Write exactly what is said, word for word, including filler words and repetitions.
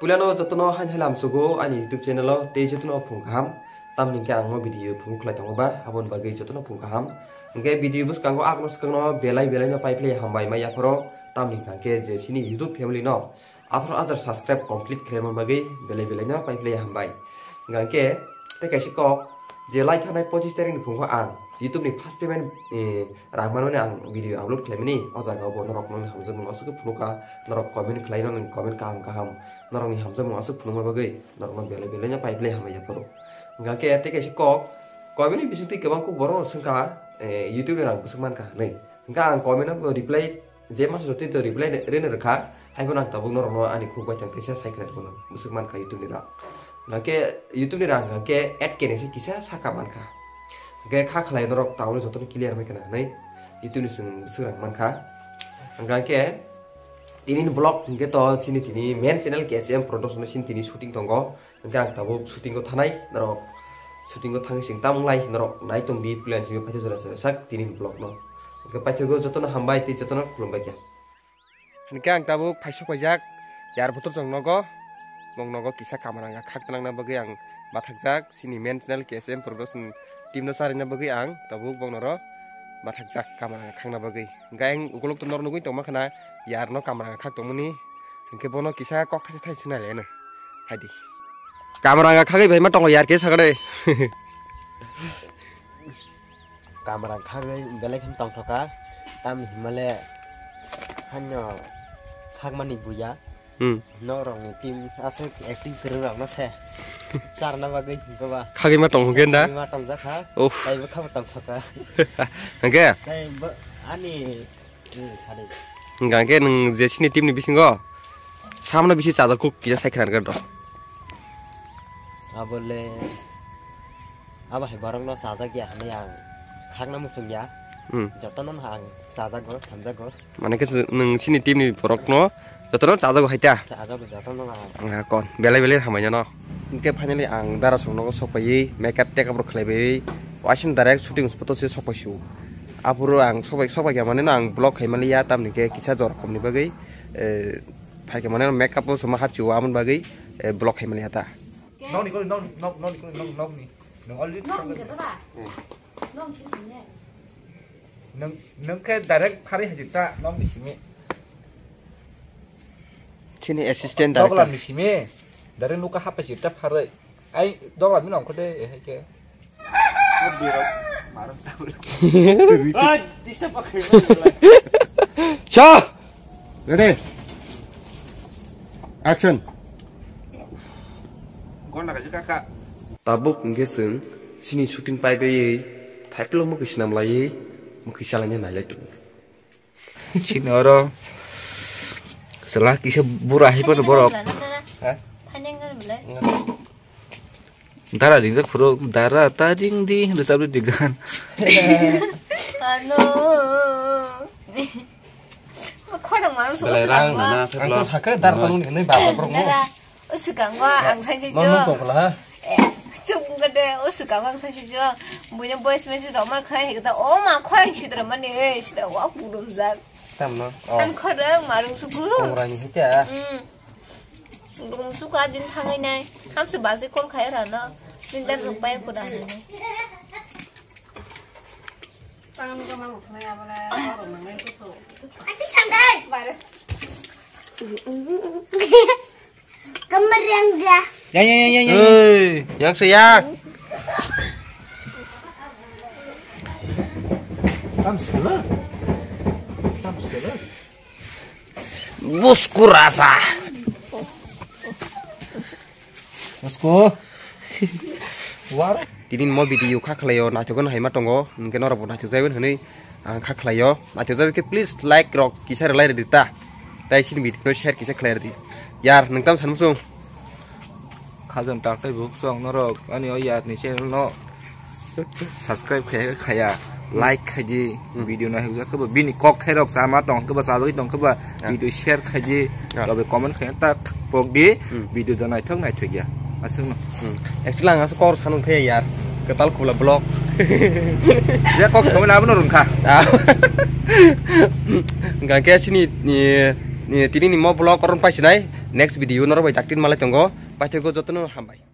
Puilano jotono hain halam sugo ani YouTube channel o tei jotono phung kaham. Tamni hwnkhe ang o video phung khlai tongo ba, aboni bagwi jotono phung kaham. Hwnkhe video bwskango agno swkangno belai belai no pai phlai hambai ma yapharo. Tamni hwnkhe je chini YouTube family no atharo hajar subscribe complete khlaima bagwi belai belai no pai phlai hambai. Hwnkhe tei kaisa kok je lai thanai pochis tarikh ni phungo ang YouTube ni first payment, eh, rang manmani ang video upload khlaimani, o jaga o bo norok nokni hamjakmung aswk khe phunukha, norok comment khlai, nokni comment kaham kaham, norokni hamjakmung aswk phunukma bagwi norokno belai belai no pai phlai hambai yapharo. Hwnkhe tei kaisa kok, comment ni bisingtwi kwbang kok borok rok swngkha, eh, YouTube ni rang bwswk mankha hinwi. Hwnkhe ang comment no bo reply je masa jotoi to reply rina rwkha, haiphano ang tabuk norokno ani khuk bai thang teisa sai khna rwmano bwswk mankha YouTube ni rang. Hwnkhe YouTube ni rang hwnkhe eight K ni se kisa saka mankha. Hwnkhe kha khlai norok tabukno jotono clear mai khna hinwi YouTube ni chwng bwswk rang mankha. Hwnkhe tini ni vlog hwnkhe to chini tini main channel K S M Production no chini tini shooting tongo. Hwnkhe ang tabuk shooting o thanai norok, shooting o thangwi chwng tamo wnglai norok nai tong di, plan simi paithak jora se sak tini ni vlog no. Hwnkhe paithakgo jotono hambai tei jotono khulumbai kha. Hwnkhe ang tabuk phaisok paijak yar butur chwng nogo, mong nogo kisa kamarang khak twnangna bagwi ang bathakjak, chini main channel K S M Production team no charwina bagwi ang tabuk bong noro bathakjak kamarang khakna bagwi. Hwnkhe ang ukuluk to nor nugwi tongma khna yar no kamarang khak tongmani, hwnkhe bono kisa kok thaisa thaisa nai le no. Phaidi. Kamarang khagwi bai ma tongo yar ke sagade. Kamarang khagwi belai khe tongthoka. Tam himale hanyo khagmani buya. Hmm. Norokni team aswk acting kwrwng rokno se. Charna bagwi baba. Khagwi ma tong hwnkhe da? Khagwi ma tongjakha. Uff. Taibo khabo tongthoka. Hwnkhe? Tei bo ani Hwnkhe nwng je chini team ni bisingo samano bisi chajak kuk kisa sai khna rwgwi rw. Abole abo hai borokno chajak ya hinwi ang khakna muchung ya. Hmm. Jotono no ang chajago, hamjago. Mane khe nwng chini team ni borokno jotono chajago hai ta? Chajago jotono no ang. Kon belai belai hamai no. Hwnkhe finally ang dara song nogo sok paiwi makeup take up rok khlai bai. Waising direct shooting spot o se sok pai su. Aphuru ang sobai, sobai khe mane no ang vlog khai mali ya, tamni khe kisa jora komni bagwi, eh, phai khe mane no makeup o soma hapchi o amoni bagwi, eh, vlog khai mali ya ta. Nokni kori, nok, nok, nokni kori, nok, nokni. Nong already nokni khe baba. Hmm. Nong si thangya. Nong, nong khe direct phari hajik ta, nokni simi. Chini assistant director. Dogla ni simi. Direct nuka hapchi ta phari. Ai, dogla bini ongkho de, hai khe. Sa! Ready? Action! Gonna kaji kaka. Tabuk hwnkhe chwng chini shooting pai baiwi, thaiplo mwkhwi swnam laiwi, mwkhwi salaina nailai tongo. Chini oro chwla kisa bura hai phano borok. Ha? Dara ringjak phuru dara ta ring di rwchap di gan. Ano. Khorang maru so. Belai rang nana. Ang to sakhe dar phano ni baba borok mo. Dara. O swkango ang sainsi chuk. Nono tongkla ha? Eh, chuk wngkha de, o swkango ang sainsi chuk. Buino voice message rok man khai hikta, o ma khorang sidra mani, eh, sidra wa pudumjak. Tamno? Oh. Ang khorang marung suku. Kongrani hita. Hmm. Dum suka din thangai nai. Hamsi basi call khai rano. Din dar rok pai kuda nai. Tangan ko mang thonai abala, ko mang nai ko so. Ati sandai. Bare. Kemerang ga. Ya, ya, ya, ya, ya. Hei, yang seyak. Tam sekali. Tam sekali. Bosku rasa. Bosku. War. Tini mo video kha khlaio, naithokgwi haima tongo, hwnkhe norokbo naithokjagwi hwnwi ang kha khlaio. Naithokjagwi khe please like rok kisa rwlai rwdi ta. Tai chini video no share kisa khlai rwdi. Yar, nwng tam sanmung sung? Khajang tak tei buk song norok ani o yar ni channel no subscribe khai khaya, like khai di, hmm, video no hekjak khe bo bini kok thai rok chama tong khe bo chabwi tong khe bo, ah, video share khai di, ah, lobe comment khai tak pok di, hmm, video do naithok naithok ya aswk no. Hmm. Actually ang aswk kok sanung thaya yar, kwtal khula vlog. Ya kok sanung na abono rungkha. Ah. Hwnkhe chini ni, ni tini ni mo vlog koron paisinai. Next video norok bai daktin malai tongo, paithago jotono hambai.